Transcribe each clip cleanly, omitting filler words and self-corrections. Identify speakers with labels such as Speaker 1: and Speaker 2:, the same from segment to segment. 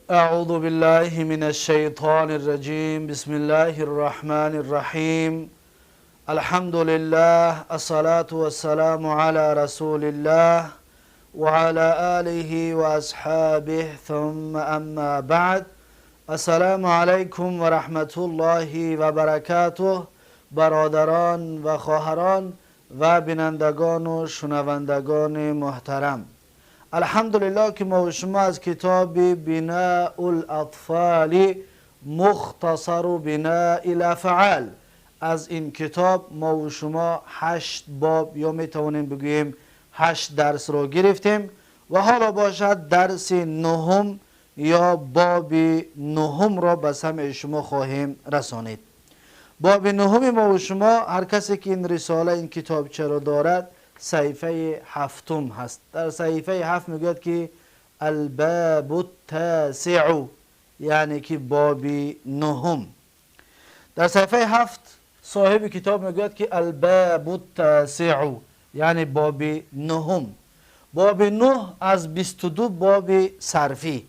Speaker 1: أعوذ بالله من الشيطان الرجيم. بسم الله الرحمن الرحيم. الحمد لله، الصلاة والسلام على رسول الله وعلى آله وأصحابه، ثم أما بعد. السلام علیکم و رحمت الله و برکاته. برادران و خواهران و بینندگان و شنوندگان محترم، الحمدلله که ما و شما از کتاب بناء الاطفال مختصر بناء الافعال، از این کتاب ما و شما 8 باب یا می توانیم بگوییم 8 درس رو گرفتیم و حالا باشد درس نهم یا باب نهم را به سمع شما خواهیم رسانید. باب نهم ما و شما، هر کسی که این رساله، این کتابچه را دارد، صحیفه هفتم هست. در صحیفه 7 میگوید که الباب التاسع، یعنی که باب نهم. در صحیفه 7 صاحب کتاب میگوید که الباب التاسع، یعنی باب نهم. باب 9 از 22 باب صرفی.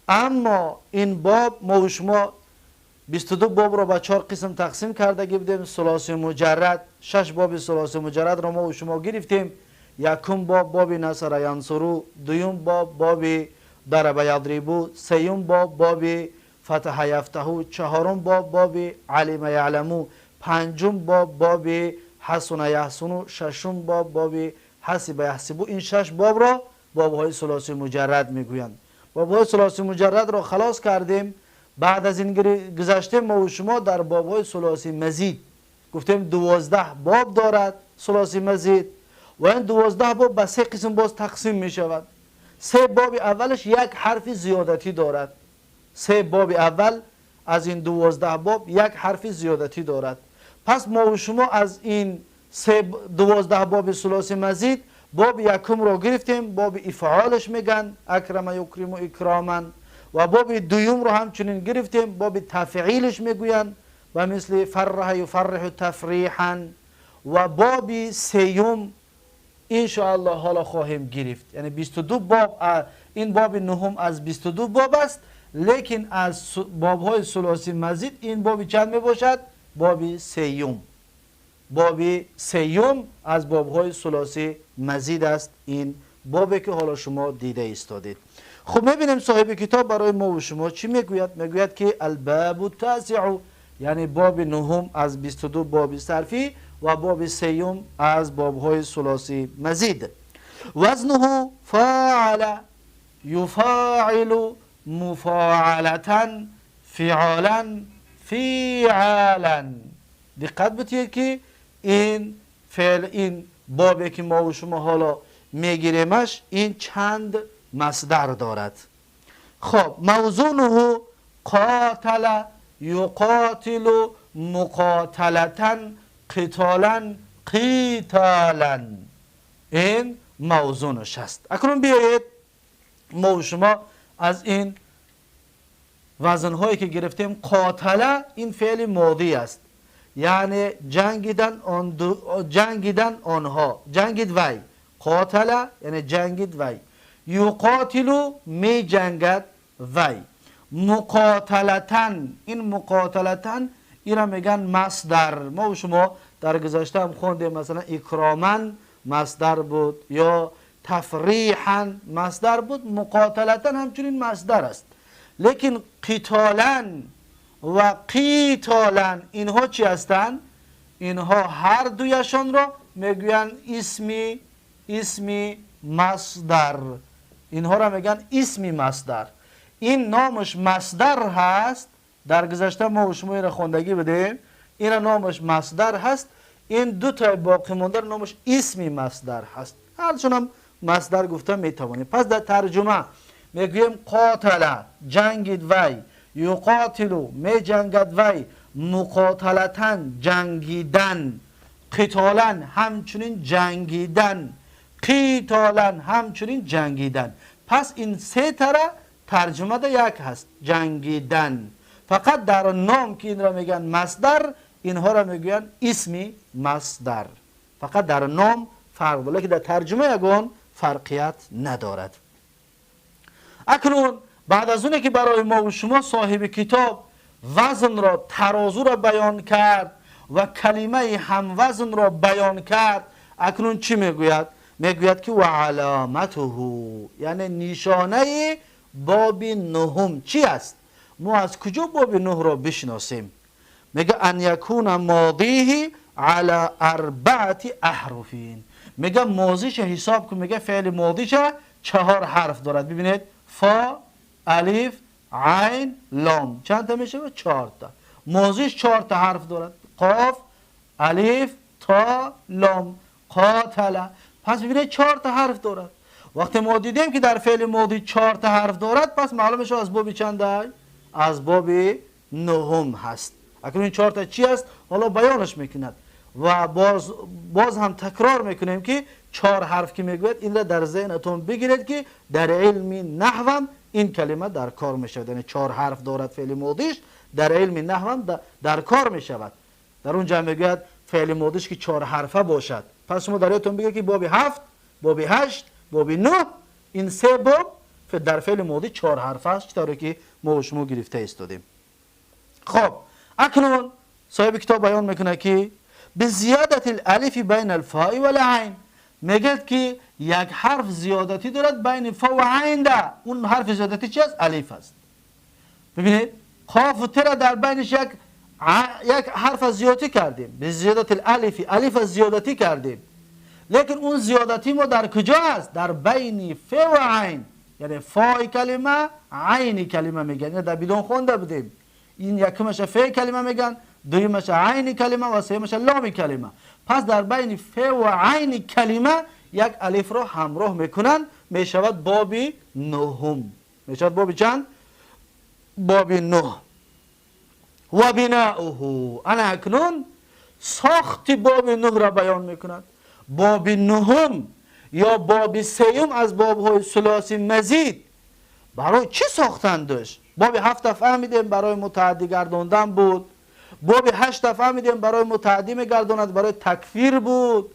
Speaker 1: اما این باب، ما و شما 22 باب را به 4 قسم تقسیم کرده بودیم. ثلاثی مجرد، 6 باب ثلاثی مجرد را ما و شما گرفتیم. یکم باب، باب نصر ینصرو. دویم باب، باب ضرب یضربو. سیوم باب، باب فتح یفتحو. چهارم باب، باب علم یعلمو. پنجم باب، باب حسن یحسنو. ششم باب، باب حسب یحسبو. این 6 باب را باب های ثلاثی مجرد میگویند. باب های ثلاثی مجرد را خلاص کردیم. بعد از این گذشته ما و شما در باب های ثلاثی مزید گفتیم 12 باب دارد ثلاثی مزید و این 12 باب به 3 قسم باز تقسیم می شود. 3 باب اولش یک حرف زیادتی دارد. 3 باب اول از این 12 باب یک حرف زیادتی دارد. پس ما و شما از این 12 باب ثلاثی مزید باب یکم را گرفتیم، باب افعالش میگن، اکرم یکرم اکراما، و باب دوم رو همچنین گرفتیم، باب تفعیلش میگویند و مثل فرح یفرح تفریحا، و باب سیوم انشاءالله حالا خواهیم گرفت. یعنی 22 باب، این باب نهم از 22 باب است، لیکن از باب های ثلاثی مزید این باب چند می باشد؟ باب سیوم. باب سیوم از باب های ثلاثی مزید است، این بابی که حالا شما دیده ایستادید. خب، میبینیم صاحب کتاب برای ما و شما چی میگوید. میگوید که الباب التاسع، یعنی باب نهم از 22 باب صرفی و باب سیوم از باب های ثلاثی مزید. وزنه فاعل یفاعل مفاعلة فعالا فعالا. دقت بتید که این فعل، این بابی که ما و شما حالا میگیریمش، این چند مصدر دارد. خب، موزونه قاتل یقاتل مقاتلة قتالا قتالا. این موزونش است. اکنون بیایید ما و شما از این وزنهایی که گرفتیم، قاتل این فعل ماضی است، یعنی جنگیدن، آن جنگیدن آنها، جنگید وی. قاتل یعنی جنگید وی. یقاتل می جنگد وی. مقاتلة، این مقاتلة این میگن مصدر. ما و شما در گذشته هم خوندیم، مثلا اکراما مصدر بود یا تفریحا مصدر بود، مقاتلة همچنین مصدر است. لیکن قتالا و قتالا اینها چی هستند؟ اینها هر دویشان را میگویند اسمی مصدر. اینها را میگن اسمی مصدر. این نامش مصدر هست. در گذشته ما و شما را خوندگی بودیم. این نامش مصدر هست. این دو تا باقی مونده نامش اسمی مصدر هست. هرچون هم مصدر گفته میتوانیم. پس در ترجمه میگوییم قاتل جنگید وی، یقاتل می جنگد وی، مقاتلة جنگیدن، قتالا همچنین جنگیدن، قتالا همچنین جنگیدن. پس این سه تره ترجمه ده یک هست، جنگیدن. فقط در نام که این را میگن مصدر، اینها را میگوین اسمی مصدر. فقط در نام فرق داره، لیکن در ترجمه یگان فرقیت ندارد. اکنون بعد از اونه که برای ما و شما صاحب کتاب وزن را، ترازو را بیان کرد و کلمه هم وزن را بیان کرد، اکنون چی میگوید؟ میگوید که و علامته، یعنی نشانه باب نهم چی است؟ ما از کجا باب نه را بشناسیم؟ میگه ان یکون ماضیه علی اربعه احرف. میگه ماضیش حساب کن، میگه فعل ماضیش 4 حرف دارد. ببینید فا، الف، عین، لام، چند تا میشه؟ 4 تا. ماضیش 4 تا حرف دارد، قاف، الف، تا، لام، قاتل. پس ببینید 4 تا حرف دارد. وقتی ما دیدیم که در فعل ماضی 4 تا حرف دارد، پس معلوم میشه از باب چنده؟ از باب نهم هست. اکنون این 4 تا چی است؟ حالا بیانش میکند و باز هم تکرار میکنیم که 4 حرف که میگوید این را در ذهنتون بگیرید که در علم نحو هم این کلمه در کار میشود. یعنی 4 حرف دارد فعل ماضیش، در علم نحو هم در کار میشود. در اونجا میگوید فعل ماضیش که 4 حرفه باشد. پس شما در یادتون بگیرید که باب 7، باب 8، باب 9، این 3 باب در فعل ماضی 4 حرف است، طوری که ما و شما گرفته ایستادیم. خب اکنون صاحب کتاب بیان میکنه که به زیادت الالف بین الفاء و العین، میگه که یک حرف زیادتی دارد بین فا و عین ده. اون حرف زیادتی چی است؟ الف است. ببینید قاف و ت را در بینش یک حرف زیادتی کردیم، به زیادت الالف، الف زیادتی کردیم، لیکن اون زیادتی ما در کجا است؟ در بین ف و عین، یعنی فای کلمه، عین کلمه میگن. یعنی در بدون خونده بودیم، این یکمش ف کلمه میگن، دویمش عین کلمه و سیمش لام کلمه. پس در بین ف و عین کلمه یک الف را همراه میکنن، میشود باب نهم. میشود باب چند؟ باب 9. و بناؤه، انا اکنون ساخت باب 9 را بیان میکند. باب نهم یا باب سیوم از بابهای ثلاثی مزید برای چی ساختندش؟ باب 7 فهمیدیم برای متعدی گرداندن بود، باب 8 فهمیدیم برای متعدی میگرداند، برای تکفیر بود.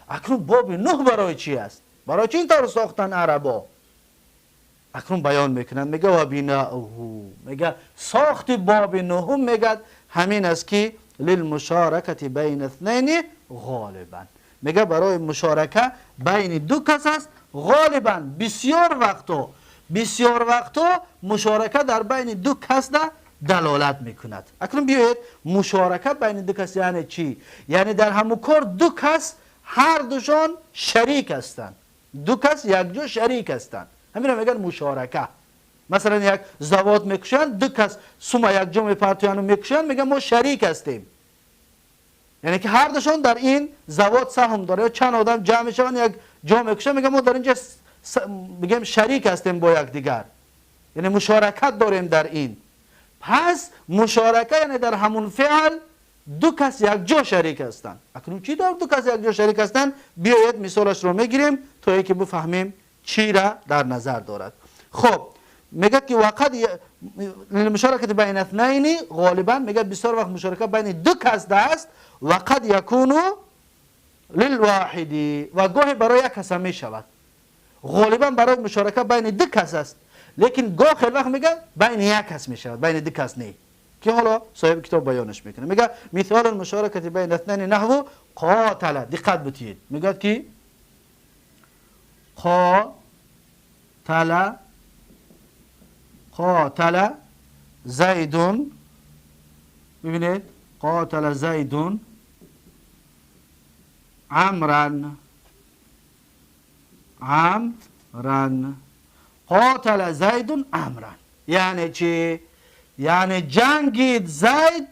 Speaker 1: اکنون باب 9 برای چی است؟ برای چی اینطور ساختن عربا؟ اکنون بیان میکنند، میگه و بناؤه، میگه ساخت باب نهم، میگه همین است که للمشارکت بین اثنین غالبا، میگه برای مشارکه بین دو کس است غالبا. بسیار وقتا مشارکه در بین دو کس ده دلالت میکند. اکنون بیایید مشارکه بین دو کس یعنی چی؟ یعنی در همون کار دو کس هر دوشان شریک هستند، دو کس یک جا شریک هستند، همین رو میگن مشارکه. مثلا یک زوات میکشن، دو کس سوما یک جا میپرتوین و میکشن، میگن ما شریک هستیم، یعنی که هر دوشان در این زوات سهم داره. یا چند آدم جمع میشن یک جا میکشن، میگن ما در اینجا میگیم شریک هستیم با یکدیگر، یعنی مشارکت داریم در این. پس مشارکه یعنی در همون فعل دو کس یک جا شریک هستند. اکنون چی در دو کس یک جا شریک هستند؟ بیاید مثالش رو میگیریم تا اینکه بفهمیم چی را در نظر دارد. خب میگه که وقت مشارکت بین اثنین غالبا، میگه بسیار وقت مشارکه بین دو کس است، وقد یکون للواحد، و گاهی برای یک کس می شود. غالبا برای مشارکه بین دو کس است، لیکن گاه خیلی وقت میگه بین یک کس می شود، بین دو کس نه، که حالا صاحب کتاب بیانش میکنه. میگه مثال المشارکه بین اثنین نحو قاتل. دقت بتید، میگه که قاتل، قاتل زیدون، ببینید قاتل زیدون عمرا، عمرا، قاتل زیدون عمرا، یعنی چی؟ یعنی جنگید زید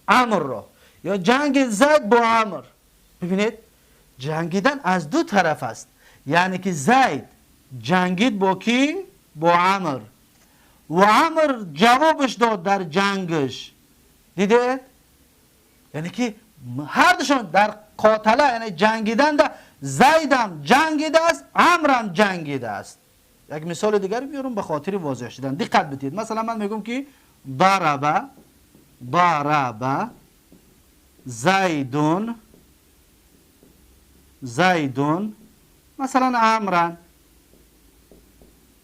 Speaker 1: عمر را، یا جنگید زید با عمر. ببینید جنگیدن از دو طرف است، یعنی که زید جنگید با کی؟ با عمر، و عمر جوابش داد در جنگش. دیده؟ یعنی که هر دوشان در قاتله، یعنی جنگیدن ده، زیدم جنگیده است، عمرم جنگیده است. یک مثال دیگر میارم به خاطر واضح شدن، دقت بدید. مثلا من میگم که ضرب، ضرب زیدون، زیدون مثلا عمرا،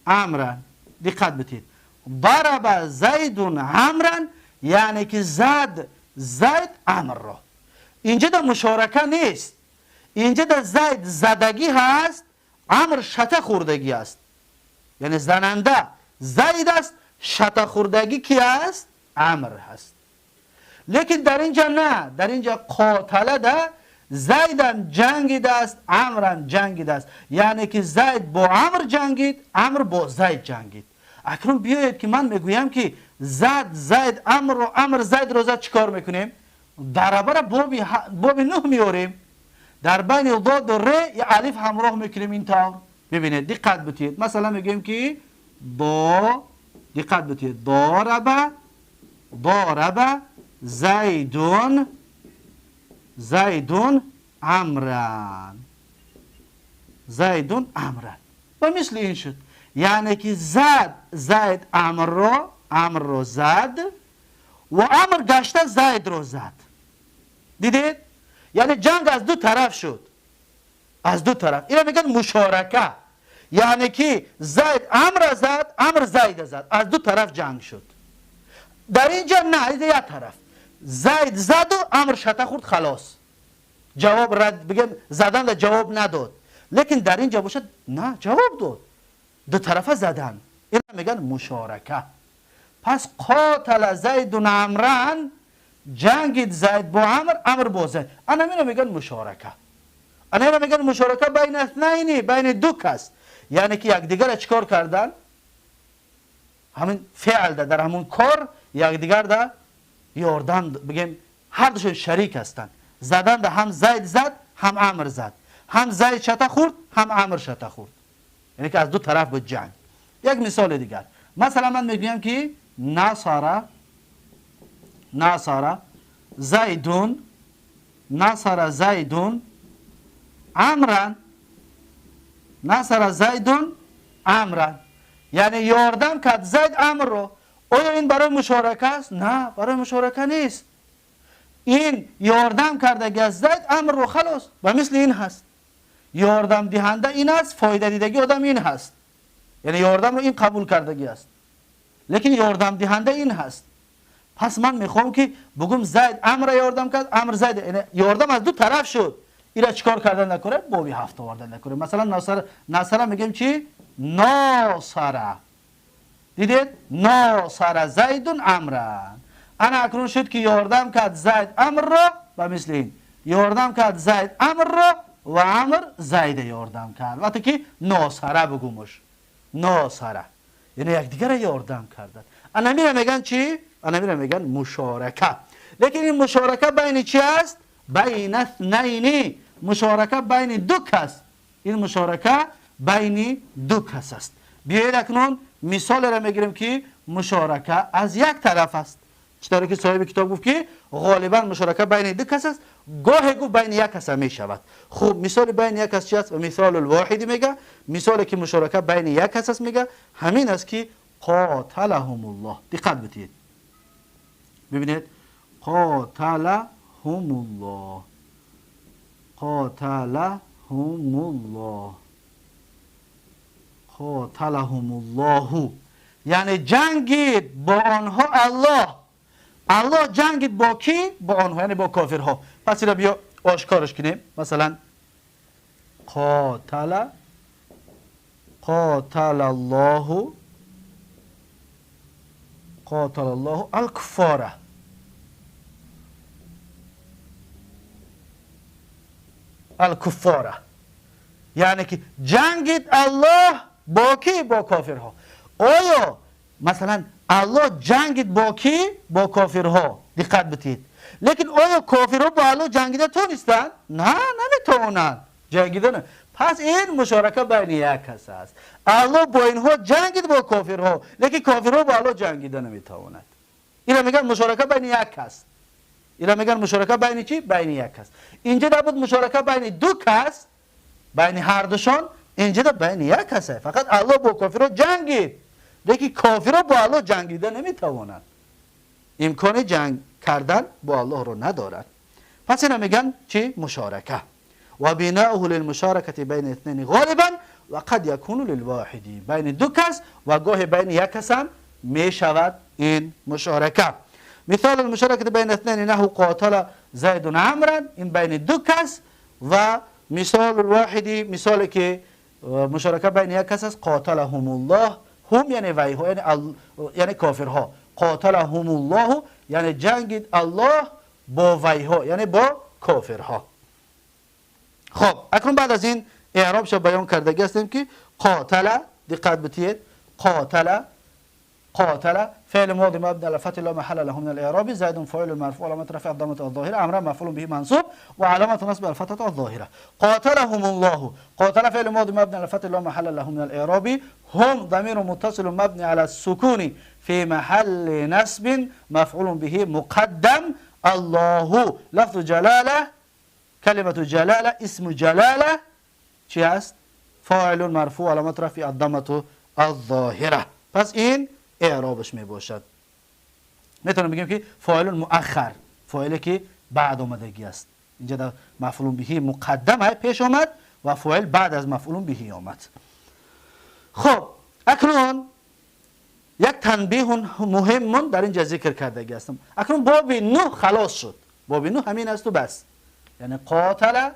Speaker 1: عمرا. دقت بتید، ضرب زید عمرا یعنی که زد زید عمر را. اینجا در مشارکه نیست، اینجا در زید زدگی هست، عمر شته خوردگی است. یعنی زننده زید است، شته خوردگی کی است؟ عمر هست. لیکن در اینجا نه، در اینجا قاتله ده زیدم جنگیده است، عمرم جنگیده است. یعنی که زید با عمر جنگید، عمر با زید جنگید. اکنون بیایید که من میگویم که زد زید عمر رو، عمر زید رو زد، چیکار میکنیم؟ ضربه را باب نه میاریم، در بین ضاد و ر یا الف همراه میکنیم. این طور ببینید، دقت بتید. مثلا میگیم که با، دقت بتید، ضرب ضرب زیدون زیدون عمران، زیدون عمران. و مثل این شد، یعنی که زد زید عمر رو، عمر رو زد و عمر گشته زید رو زد. دیدید؟ یعنی جنگ از دو طرف شد، از دو طرف. اینا میگن مشارکه، یعنی که زید عمر زد، عمر زید زد، از دو طرف جنگ شد. در اینجا نه، اینجا یک طرف زید زد و عمر شته خورد، خلاص جواب رد، بگم زدن در جواب نداد. لیکن در اینجا باشد نه، جواب داد، دو طرفه زدن. اینا میگن مشارکه. پس قاتل زید عمران، جنگید زید با عمر، عمر با زید. انا اینو میگن مشارکه. انا اینو میگن مشارکه بین اثنین، بین دو کس، یعنی که یکدیگر چیکار کردن؟ همین فعل ده، در همون کار یکدیگر ده یاردم، بگیم هر دوشون شریک هستند. زدن ده هم زید زد، هم عمر زد، هم زید شته خورد، هم عمر شته خورد. یعنی که از دو طرف بود جنگ. یک مثال دیگر، مثلا من میگویم که نصر نصر زیدون، نصر زیدون عمرا، نصر زیدون عمرا، یعنی یاردم کرد زید عمر رو. آیا این برای مشارکه است؟ نه، برای مشارکه نیست. این یاردم کرده از زید عمر رو، خلاص. و مثل این هست، یاردم دهنده این است، فایده دیدگی آدم این هست، یعنی یاردم رو این قبول کردگی است، لیکن یاردم دهنده این هست. پس من میخوام که بگم زید عمر یاردم کرد، عمر زید، یعنی یاردم از دو طرف شد. اینا چیکار کردن نکنه؟ بابی هفت آوردن نکنه. مثلا ناصر، ناصر میگیم چی؟ ناصر. دیدید؟ ناصر زیدون عمرا. انا اکنون شد که یاردم کرد زید عمر را، و مثل این یاردم کرد زید عمر را و عمر زید یاردم کرد. وقتی که ناصره بگومش، ناصره یعنی یکدیگر یاردم کردن. انا میره میگن چی؟ انا میره میگن مشارکه. لیکن این مشارکه بین چی است؟ بین اثنین. مشارکه بین دو کس. این مشارکه بین دو کس است. بیایید اکنون مثال را میگیریم که مشارکه از یک طرف است. چطوری که صاحب کتاب گفت که غالبا مشارکه بین دو کس است، گاهی گفت بین یک کس می شود. خب مثال بین یک کس چی است؟ و مثال الواحد میگه، مثالی که مشارکه بین یک کس است میگه همین است که قاتلهم الله. دقت بدید، ببینید، قاتلهم الله، قاتلهم الله، قاتلهم الله، یعنی جنگید با آنها الله. الله جنگید با کی؟ با آنها، یعنی با کافرها. پس اینا بیا آشکارش کنیم. مثلا قاتل، قاتل الله، قاتل الله الکفاره. الکفاره یعنی که جنگید الله با کی؟ با کافرها. آیا مثلا الله جنگید با کی؟ با کافرها. دقت بدید. لیکن آیا کافرها با الله جنگیده تونستند؟ نه، نمیتونند جنگیده نه. پس این مشارکه بین یک کس است. الله با اینها جنگید، با کافرها، لیکن کافرها با الله جنگیده نمیتواند. اینا میگن مشارکه بین یک کس. اینا میگن مشارکه بین چی؟ بین یک کس. اینجا در بود مشارکه بین دو کس، بین هر دوشان. اینجا در بین یک کسه. فقط الله با کافرها جنگید، لیکن کافرها با الله جنگیده نمیتوانند. امکان جنگ کردن با الله رو ندارند. پس اینا میگن چی؟ مشارکه. و بناؤه للمشارکه بین اثنین غالبا و قد یکون للواحدی، بین دو کس و گاهی بین یک کس هم میشود این مشارکه. مثال المشارکه بین اثنین نحو قاتل زید عمرا، این بین دو کس. و مثال الواحدی، مثالی که مشارکه بین یک کس است، قاتلهم الله، هم یعنی ویها، یعنی کافرها، قاتلهم الله یعنی جنگید الله با ویها، یعنی با کافرها. خب اکنون بعد از این اعرابش بیان کردگی هستیم که قاتل، دقت بتید، قاتل، قاتل فعل ماضي مبني على فتح لا محل له من الاعراب، زائد فاعل مرفوع علامة رفع الضمة الظاهرة، عمرا مفعول به منصوب وعلامة نصب الفتحة الظاهرة. قاتلهم الله، قاتل فعل ماضي مبني على فتح لا محل له من الاعراب، هم ضمير متصل مبني على السكون في محل نصب مفعول به مقدم، الله لفظ جلاله، كلمة جلاله اسم جلاله چی است؟ فاعل مرفوع علامة رفع الضمة الظاهرة. پس این اعرابش می باشد. میتونم بگیم که فاعل مؤخر، فاعلی که بعد آمدگی است. اینجا در مفعول به مقدم پیش آمد و فاعل بعد از مفعول به آمد. خب اکنون یک تنبیه مهم در اینجا ذکر کردگی هستم. اکنون باب 9 خلاص شد. باب 9 همین است و بس. یعنی قاتل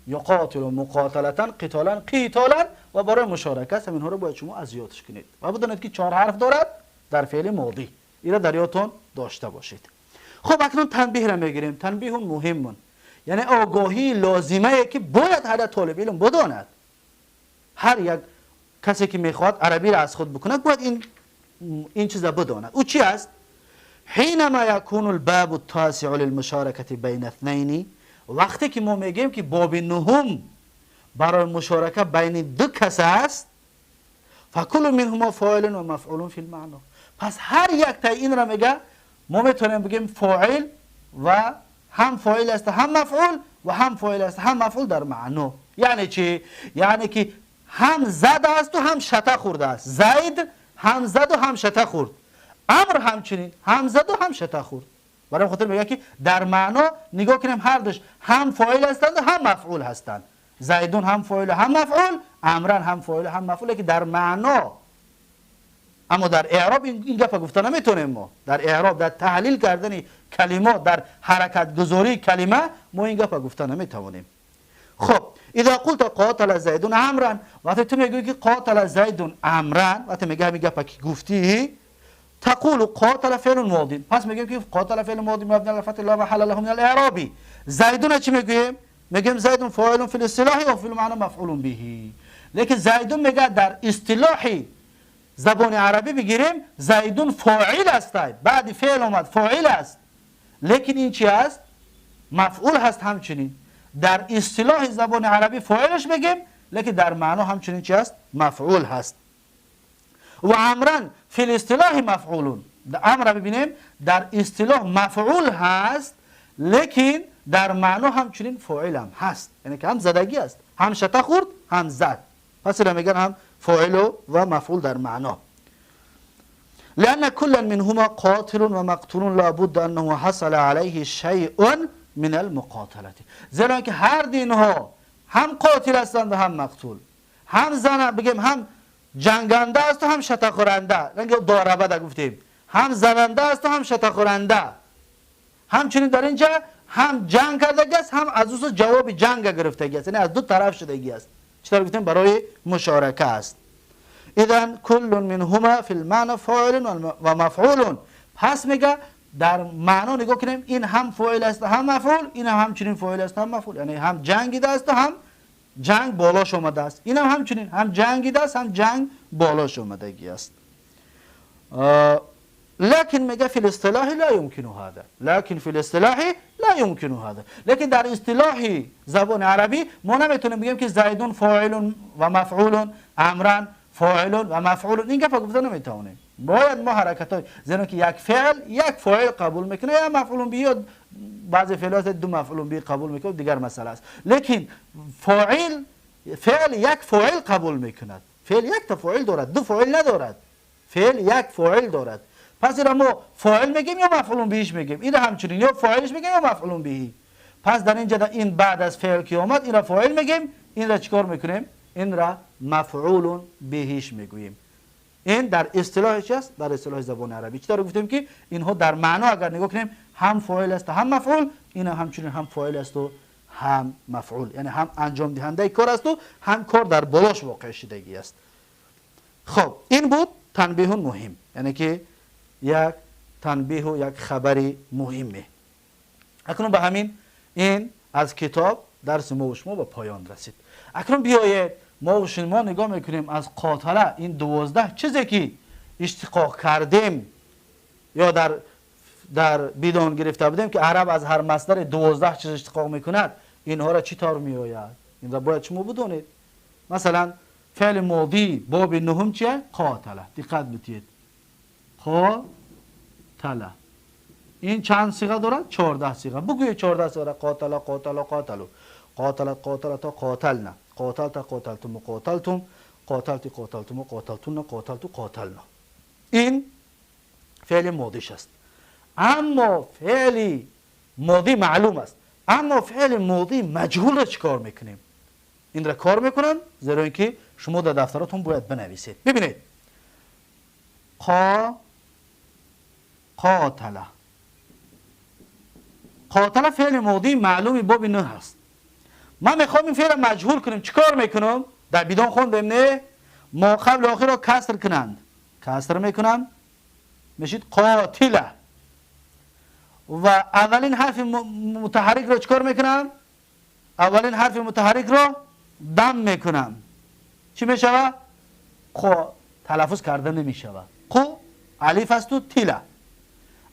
Speaker 1: یقاتل مقاتلتا، قتالا قتالا و برای مشارکه است. همینها رو باید شما از یادش کنید و بدونید که 4 حرف دارد در فعل ماضی. این را در یادتون داشته باشید. خب اکنون تنبیه را میگیریم. تنبیه مهم، یعنی آگاهی لازمه که باید هر طالب علم بداند. هر یک کسی که میخواد عربی را از خود بکند باید این چیز را بداند. او چی است؟ حینما یکون الباب التاسع للمشارکه بین اثنین، وقتی که ما میگیم که باب نهم برای مشارکه بین دو کس است، فکل منهما فاعل و مفعول فی المعنی. پس هر یک تا این را میگه ما میتونیم بگیم فاعل و هم فاعل است هم مفعول و هم فاعل است هم مفعول در معنا. یعنی چی؟ یعنی که هم زد است و هم شته خورده است. زید هم زد و هم شته خورد، امر همچنین هم زد و هم شته خورد. برای خاطر میگه که در معنا نگاه کنیم هر دوش هم فاعل هستند و هم مفعول هستند. زیدون هم فاعل هم مفعول، امران هم فاعل هم مفعول، که در معنا. اما در اعراب این گپ گفته نمیتونیم. ما در اعراب، در تحلیل کردن کلمات، در حرکت گذاری کلمه ما این گپ گفته نمیتوانیم. خب اذا قلت قاتل زیدون عمرا، وقتی تو میگویی که قاتل زیدون عمرا، وقتی میگه همین گپ که گفتی، تقول قاتل فعل ماضی، پس میگیم که قاتل فعل ماضی مبنی على الفتح لا محل له من الاعراب. زیدون چی میگوییم؟ میگیم زیدون فاعل فی الاصطلاح و فی المعنى مفعول به. لیکن زیدون میگه در اصطلاح زبان عربی بگیریم زیدون فاعل است، بعد فعل اومد فاعل است، لیکن این چی است؟ مفعول هست. همچنین در اصطلاح زبان عربی فاعلش بگیم، لیکن در معنا همچنین چی است؟ مفعول هست. و عمرا فی الاصطلاح مفعولون، امر ببینیم در اصطلاح مفعول هست، لیکن در معنا همچنین فاعل هم هست، یعنی که هم زدگی است، هم شته خورد هم زد. پس اینا میگن هم فاعل و مفعول در معنا. لأن كلا منهما قاتل ومقتول لابد أنه حصل عليه شيء من المقاتلة. زیرا که هر دینها هم قاتل هستند و هم مقتول، هم زن بگیم هم جنگنده است و هم شته خورنده، رنگ داربه ده گفتیم، هم زننده است و هم شته خورنده. همچنین در اینجا هم جنگ کردگی است، هم از او جواب جنگ گرفتگی است، یعنی از دو طرف شدگی است. چطور گفتیم؟ برای مشارکه است. اذن کل منهما فی المعنى فاعل و مفعول. پس میگه در معنا نگاه کنیم این هم فاعل است هم مفعول، این هم همچنین فاعل است هم مفعول، یعنی هم جنگیده است هم جنگ بالاش آمده است، این هم همچنین هم جنگیده است هم جنگ بالاش آمدگی است. لكن میگه فی الاصطلاح لا يمكن هذا، لكن فی الاصطلاح لا يمكن هذا. لیکن در اصطلاح زبان عربی ما نمیتونیم بگیم که زیدون فاعل و مفعول، عمران فاعل و مفعول، این گپ گفته نمیتونیم. باید ما حرکت های زیرا که یک فعل یک فاعل قبول میکنه یا مفعول به، یا بعضی فعلات دو مفعول به قبول میکنه، دیگر مسئله است. لیکن فاعل فعل یک فاعل قبول میکند، فعل یک تا فاعل دارد، دو فاعل ندارد، فعل یک فاعل دارد. پس این ما فاعل میگیم یا مفعول بهش میگیم، این همچنین یا فاعلش میگیم یا مفعول بهی. پس در اینجا این بعد از فعل که آمد این را فاعل میگیم، این را چیکار میکنیم؟ این را مفعول بهش میگوییم. این در اصطلاح چی است؟ در اصطلاح زبان عربی. چطور گفتیم که اینها در معنا اگر نگاه کنیم هم فاعل است هم مفعول، این همچنین هم فاعل است و هم مفعول، یعنی هم انجام دهنده کار است و هم کار در بالاش واقع شدگی است. خب این بود تنبیه مهم، یعنی که یک تنبیه و یک خبری مهمه. اکنون به همین این از کتاب درس ما و شما به پایان رسید. اکنون بیایید ما و شما نگاه میکنیم از قاتله این 12 چیزی که اشتقاق کردیم یا در بیدان گرفته بودیم که عرب از هر مصدر 12 چیز اشتقاق میکند، اینها را چی طور میآید؟ این را باید شما بدونید. مثلا فعل ماضی باب نهم چیه؟ قاتله. دقت بدید، قاتله این چند صیغه دارد؟ 14 صیغه. بگوید 14 صیغه: قاتل، قاتل، قاتلو، قاتلت، قاتلتا، قاتلنا، قاتلت، قاتلتم، قاتلتم، قاتلتی، قاتلتم، قاتلتون، قاتلتو، قاتلنا. این فعل ماضیش است. اما فعل ماضی معلوم است، اما فعل ماضی مجهول را چیکار میکنیم؟ این را کار میکنم زیرا اینکه شما در دفتراتون باید بنویسید. ببینید قاتله، قاتله فعل ماضی معلومی باب نه هست. من میخوام این فعل مجهول کنیم، چیکار میکنم؟ در بیدان خوندیم نه؟ ما قبل آخر را کسر کنند، کسر میکنم میشید قاتله، و اولین حرف متحرک را چیکار میکنم؟ اولین حرف متحرک را دم میکنم. چی میشود؟ قو تلفظ کرده نمیشود. قو الف است و تیله.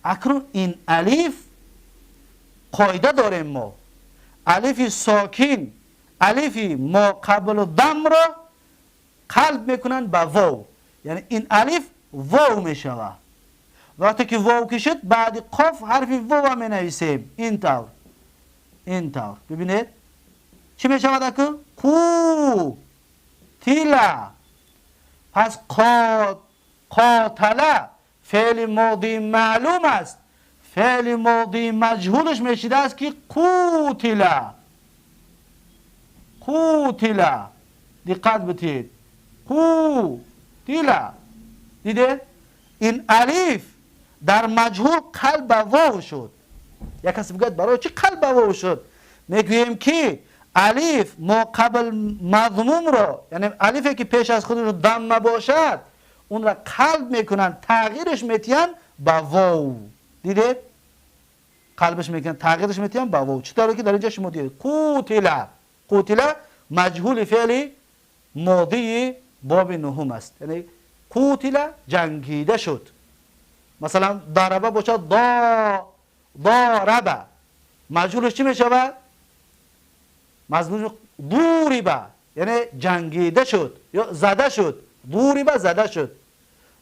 Speaker 1: اکنون این الف قاعده داریم ما، الف ساکن، الف ما قبل دم را قلب میکنن به واو، یعنی این الف واو میشود. وقتی که واو کشید بعد قاف حرف واو می نویسیم. این طور، این طور. ببینید چی میشود؟ اکنون قو تیله. پس قاتله فعل ماضی معلوم است، فعل ماضی مجهولش میشیده است که قوتله. قوتله، دقت بدید، قوتله. دیده؟ این الف در مجهول قلب واو شد. یک کسی بگوید برای چی قلب واو شد؟ میگوییم که الف ما قبل مضموم را، یعنی الفی که پیش از خودش دم باشد، اون را قلب میکنن، تغییرش میتین به واو. دیدید؟ قلبش میکنن، تغییرش میتین به واو. چطوری که در اینجا شما دیدید قوتله. قوتله مجهول فعل ماضی باب نهم است، یعنی قوتله جنگیده شد. مثلا ضربه باشد ضربه، مجهولش چی میشود؟ مجهولش ضربه، یعنی جنگیده شد یا زده شد. ضربه زده شد.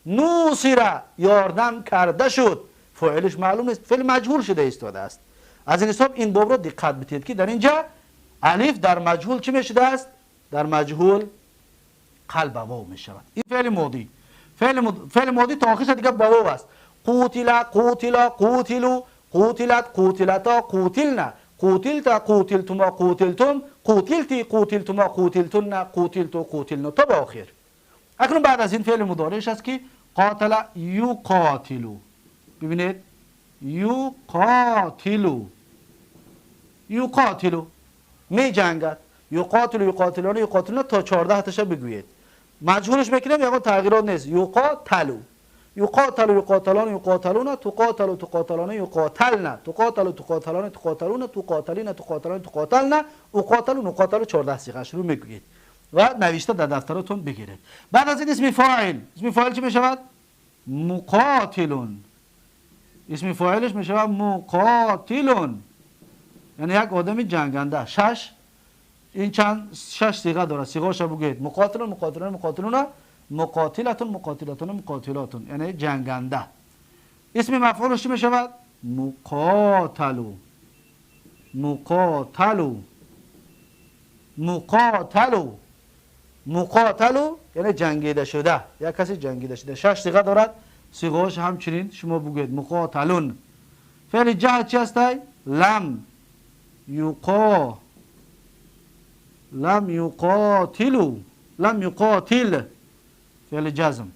Speaker 1: نوصره یاردم کرده شد، فاعلش معلوم نیست، فعل مجهول شده ایستاده است. از این حساب این باب را دقت بدید که در اینجا الف در مجهول چی میشده است؟ در مجهول قلب واو میشود. این فعل ماضی، فعل ماضی تا آخرش دیگه با واو است. قوتل، قوتلا، قوتلو، قوتلت، قوتلتا، قوتلنا، قوتلت، قوتلتما، قوتلتم، قوتلتی، قوتلتما، قوتلتن، قوتلتو، قوتلنا تا به آخر. اکنون بعد از این فعل مضارعش است که قاتل یقاتلو. ببینید یقاتلو، یقاتلو می جنگد، یقاتلو، یقاتلون، یقاتلون تا 14 تاشو بگویید. مجهولش میکنیم یکم تغییرات نیست. یقاتلو، یقاتلو، یقاتلان، یقاتلون، تقاتلو، تقاتلان، یقاتلن، تقاتلو، تقاتلان، تقاتلون، تقاتلین، تقاتلان، تقاتلن، اقاتلو، نقاتلو 14 صیغه رو میگویید و نوشته در دفترتون بگیرید. بعد از این اسم فاعل، اسم فاعل چی میشود؟ مقاتلون. اسم فاعلش میشود مقاتلون، یعنی یک آدم جنگنده. شش، این چند شش صیغه داره، صیغه‌اش رو بگویید. مقاتلون، مقاتلون، مقاتلون، مقاتلتون، مقاتلتون، مقاتلاتون، یعنی جنگنده. اسم مفعولش چی میشود؟ مقاتلو، مقاتلو، مقاتلو، مقاتلو یعنی جنگیده شده، یک کسی جنگیده شده. شش صیغه دارد، صیغه‌اش همچنین شما بگویید مقاتلون. فعل جهت چی است؟ لم یقا، لم یقاتلو، لم يقاتل، فعل جزم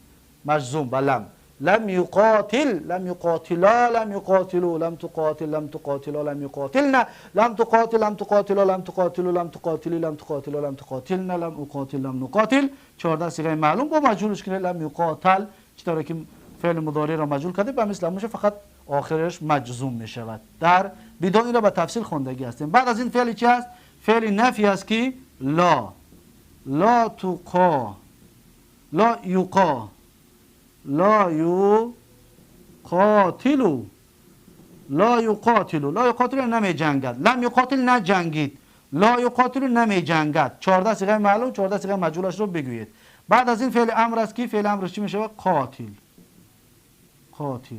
Speaker 1: مجزوم بلم. لم يقاتل، لم يقاتلا، لم يقاتلوا، لم تقاتل، لم تقاتلا، لم يقاتلن، لم تقاتل، لم تقاتلا، لم تقاتلوا، لم تقاتلي، لم تقاتلا، لم تقاتلن، لم اقاتل، لم نقاتل. 14 صیغه معلوم با مجهولش که لم یقاتل، چطوری که فعل مضارع را مجهول کرده به مثل میشه، فقط آخرش مجزوم میشود. در بدون این را به تفصیل خوندگی هستیم. بعد از این فعل چی است؟ فعل نفی است که لا، لا تقا، لا یقا، لا یقاتلو، لا یقاتلو، لا یقاتلو نمی جنگد، لم یقاتل نجنگید، لا یقاتلو نمی جنگد. 14 صیغه معلوم، 14 صیغه مجهولش رو بگویید. بعد از این فعل امر است که فعل امرش چی میشه؟ قاتل. قاتل،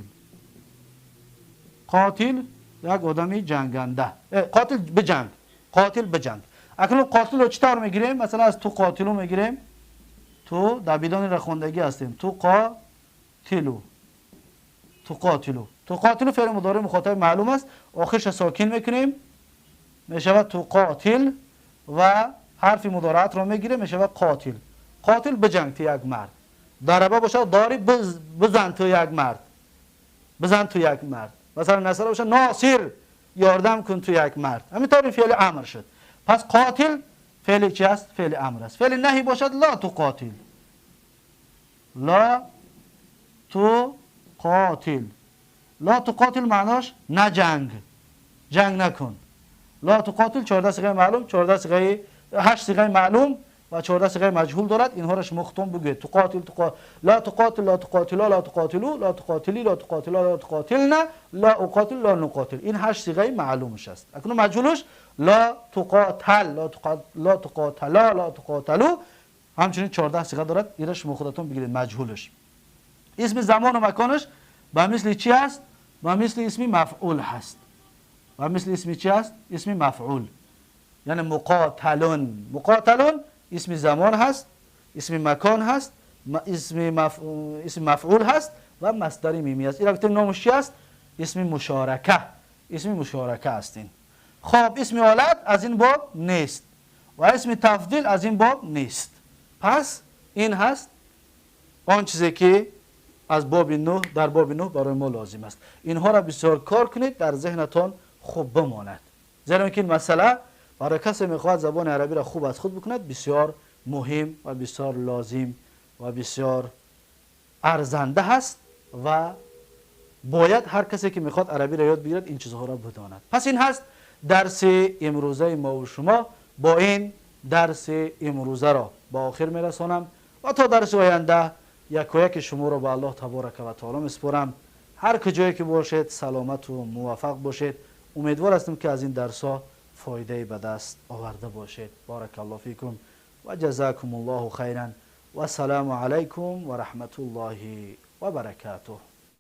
Speaker 1: قاتل یک آدمی جنگنده، قاتل بجنگ، قاتل بجنگ. اکنون قاتل رو چطور میگیریم؟ مثلا از تو قاتلو میگیریم، تو در بیدان رخوندگی هستیم، تو قاتلو، تو قاتلو، تو قاتلو فعل مضارع مخاطب معلوم است، آخرش ساکن میکنیم میشود تو قاتل و حرف مضارعت رو میگیره میشود قاتل. قاتل بجنگ تو یک مرد، ضربه باشه داری بزن تو یک مرد، بزن تو یک مرد. مثلا نصر باشه ناصر یاردم کن تو یک مرد. همینطور فعل امر شد. پس قاتل فعل چی است؟ فعل امر است. فعل نهی باشد لا تقاتل، لا تقاتل، لا تقاتل معناش نجنگ، جنگ نکن. لا تقاتل 14 صیغه معلوم، 14 صیغه، 8 صیغه معلوم و 14 صیغه مجهول دارد. اینها را شما خودتون بگویید. تقاتل، تقاتل، لا تقاتل، لا تقاتلا، لا تقاتلو، لا تقاتلی، لا تقاتلا، لا تقاتلن، لا اقاتل، لا نقاتل. این 8 صیغه معلومش است. اکنون مجهولش لا تقاتل، لا تقاتل، لا تقاتلا، لا تقاتلو، همچنین 14 صیغه دارد. این را شما خودتون بگیرید مجهولش. اسم زمان و مکانش به مثل چی است؟ به مثل اسم مفعول هست. به مثل اسم چی است؟ اسم مفعول. یعنی مقاتلون، مقاتلون اسم زمان هست، اسم مکان هست، اسم مفعول هست و مصدر میمی است. این نامش چی است؟ اسم مشارکه، اسم مشارکه است این. خب اسم آلت از این باب نیست و اسم تفضیل از این باب نیست. پس این هست آن چیزی که از باب 9 در باب 9 برای ما لازم است. اینها را بسیار کار کنید در ذهنتان خوب بماند، زیرا که این مسئله برای کسی میخواهد زبان عربی را خوب از خود بکند بسیار مهم و بسیار لازم و بسیار ارزنده هست و باید هر کسی که میخواد عربی را یاد بگیرد این چیزها را بداند. پس این هست درس امروزه ما و شما. با این درس امروزه را با آخر میرسانم و تا درس آینده یک و یک شما را به الله تبارک و تعالی میسپارم. هر کجایی که باشید سلامت و موفق باشید. امیدوار هستم که از این درس ها فایده به دست آورده باشید. بارک الله فیکم و جزاکم الله خیرا و السلام علیکم و رحمت الله و برکاته.